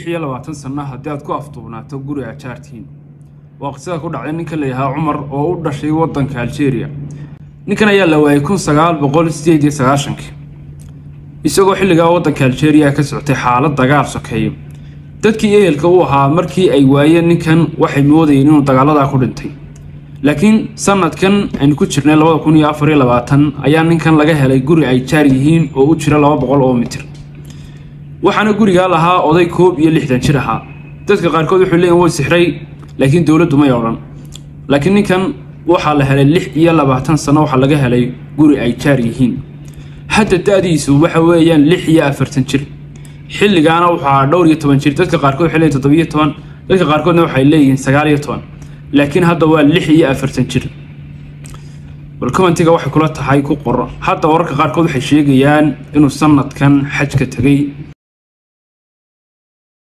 26 sano haddii aad ku afduubnaato guriga jaartiin. Waa qisada ku dhacday ninka la yahaa Cumar oo u dhashay waddanka Algeria. Ninkan ayaa la waayay 1998, isagoo xilligaa waddanka Algeria ka socotay xaalad dagaal sokeeyo. Dadkii ehelka u ahaa markii ay waayeen ninkan waxay moodayeen inuu dagaaladaa ku dhintay, laakiin sanadkan aynu ku jirnay 2024 ayaa ninkan laga helay guri ay jaar yihiin oo u jira 200 oo mitir. Waxaana gurigaa lahaa oday 61 jir ahaa. Dadka qaarkood wuxuu leeyihin wuu sixray, laakiin dowladdu may odhan. Laakiin ninkan waxaa la helay 26 sano, waxaa laga helay guri ay jaar yihiin. Hadda da-diisu waxa weeyaan 46 jir, xilligaana wuxuu ahaa dhowr iyo toban jir. Dadka qaarkood waxay leeyihin 17, dadka qaarkoodna waxay leeyihiin 19, laakiin hadda waa 46 jir. Bal commentiga waxay kula tahay ku qor. Hadda wararka qaarkood waxay sheegayaan inuu sanadkan xajka tegay.